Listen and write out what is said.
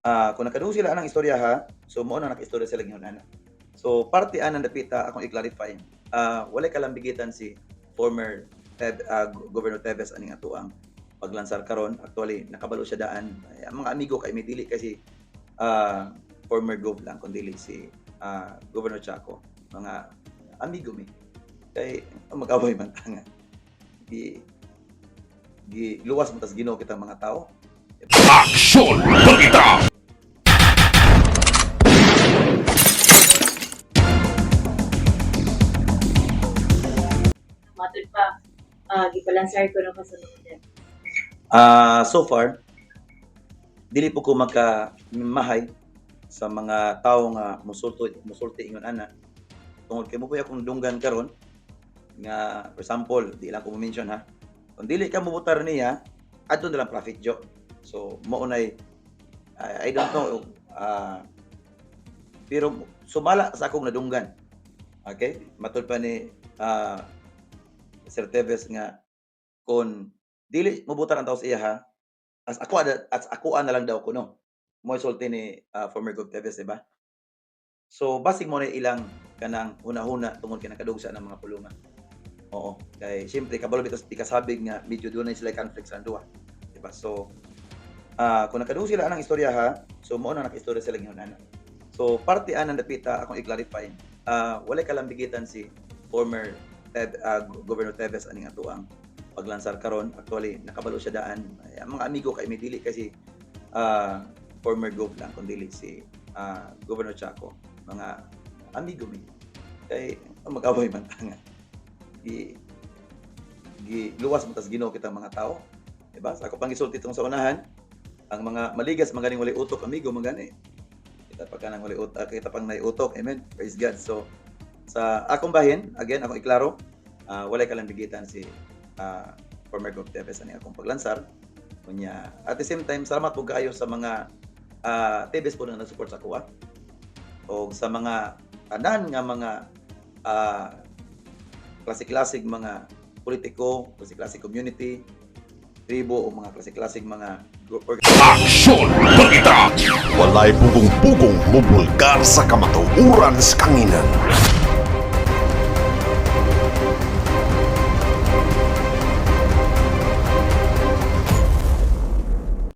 Kung nakadungog sila anang istorya ha, so mao na naka-istorya sila gyud ana. So parte anang dapita akong i-clarify. Walay kalambigitan si former Governor Teves aning atoang paglansar karon. Actually, nakabalo siya daan. Ay, ang mga amigo kay may dili kasi former gov lang kun dili si Governor Chaco. Mga amigo mi. Kay mag-away man ta nga. Gi gi luwas man tas Ginoo kitang mga tao. Aksyon Balita! Matod pa, gipalansar ko na ka sa mga. So far, dili po ko maka mahay sa mga tao nga musulti musulti ingon ana. Tungod kay mo po akong dunggan karon nga, for example, di lang ko mo-mention ha. Kung dili ka mobotar niya, adto na lang profit jo. So mao nay I don't know, pero sumala sa akong nadunggan. Okay? Matud pa ni Sir Teves nga kung dili mobotar ang tao sa iya ha, as ako na lang daw kuno. Mo sulti ni former Gov Teves, di ba? So basig mo na ilang kanang huna-huna tungod kay nakadugsa ng mga pulungan. Oo, kay siyempre kabalo bitas ikasabig nga medyo dunay sila conflict sa duha, di ba? So kung nakadungog sila anang istorya ha, so mao na naka-istorya sila gyud ana. So parte anang dapita akong i-clarify. Walay kalambigitan si former Governor Teves aning atoang paglansar karon. Actually, nakabalo siya daan. Ay, ang mga amigo kay may dili kasi former gov lang kun dili si Governor Chaco. Mga amigo mi. Kay mag-away man ta nga. Gi gi luwas man tas Ginoo kitang mga tao. Diba? Sa ako pang gisulti tong sa unahan, ang mga maligas maganing walay utok, amigo magani. Kita pa kanang walay utok, kita pang nay utok. Amen. Praise God. So sa akong bahin, again akong iklaro, walay kalambigitan si former Gov Teves ani akong paglansar. Unya, at the same time, salamat po kaayo sa mga Teves po na nag-support sa kuha. O sa mga tanan nga mga klase-klaseng mga politiko, klase-klaseng community, tribo o mga klase-klaseng mga Aksyon Balita! Walay pugong-pugong mubulgar sa kamatuoran sa kanginan.